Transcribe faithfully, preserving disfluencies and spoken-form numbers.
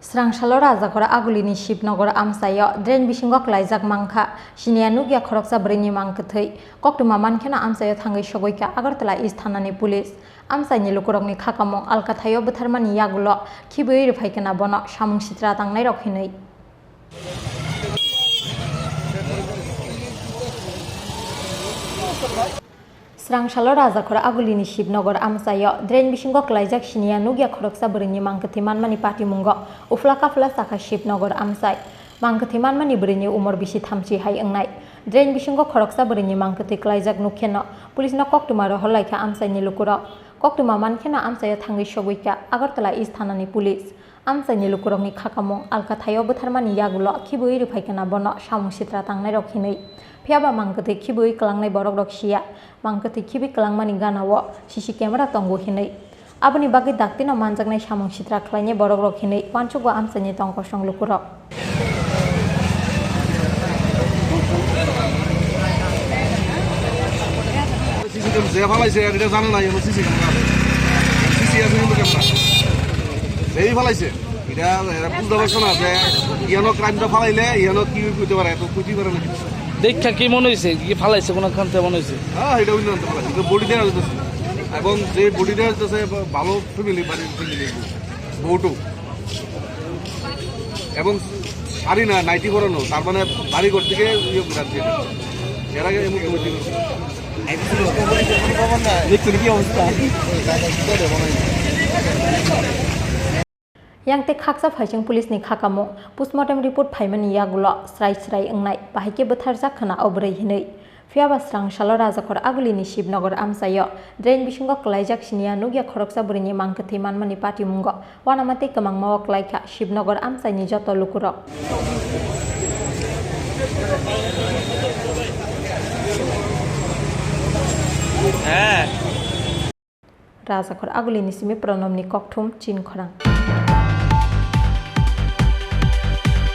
Srangsalo Rajakhor Agulini Shibnogor amchaio drain bisingo klaijak mankha, siniya nukya khoroksa bwrwini mangkwthwi. Koktwma mankheno amchaio thangwi sogwikha Agartala East thanani police. Amchaini lukurokni khakamung alkathaio bwtharmani yagulo khibwi rwphaikha bono samung sitra tangnairok hinwi. Srangsalo Rajakhor Agulini Shibnogor amchaio drain bisingo klaijak siniya nukya khoroksa bwrwini mangkwthwi manmani patimungo uphla kaphla chakha Shibnogor amchai. Mangkwthwi manmani bwrwini umor bisi thamchi hai wngnai. Drain bisingo khoroksa bwrwini mangkwthwi klaijak nukheno police no koktwma rohorlaikha amchaini lukurok. Koktwma mankheno amchaio thangwi sogwikha Agartala East thanani police. Amchaini lukurokni khakamung alkathaio bwtharmani yagulo khibwi rwphaikha bono samung sitra tangnairok hinwi. Phiyaba mangkwthwi khibwi kwlangnai borokrok siya, mangkwthwi khibwi kwlangmani ganao C C camera tongo hinwi. Aboni bagwi daktino manjaknai samung sitra khlainai borokrok hinwi uansukgo amchaini tongkosong lukurok. C C camera je phalaise, eta jane na, iyano C C camera. C C ase hintu camera. Jei phalaise. Eta, eta bujda parse na je, iyano crime ta phalaile, iyano ki hoite pare, to hoite pare na. Dekha ki mone hoise, ki phalaise, kono khante mone hoise? Ah, eta hoino na phalaise. Eta body deya hoise. Ebong je body deya hoise, bhalo family, bari family. Boutu. Ebong sari na, naiti porano, tar mane bari ghor theke iye birat diye. Era ke emon komiti. Nikto ki obostha? Yang tei khaksa phaising police ni khakamung postmortem report phaimani yagulo srai srai wngnai, bahai khe bwtharjak khwna o bwrwi hinwi. Phiyaba Srangsalo Rajakhor Agulini Shibnogor amchaio drain bisingo klaijak siniya nukya khoroksa bwrwini mangkwthwi manmani patimungo uanama tei kwmangmao klaikha Shibnogor amchaini joto lukurok. Rajakhor Agulini simi Pranobni kokthum Chinkhorang.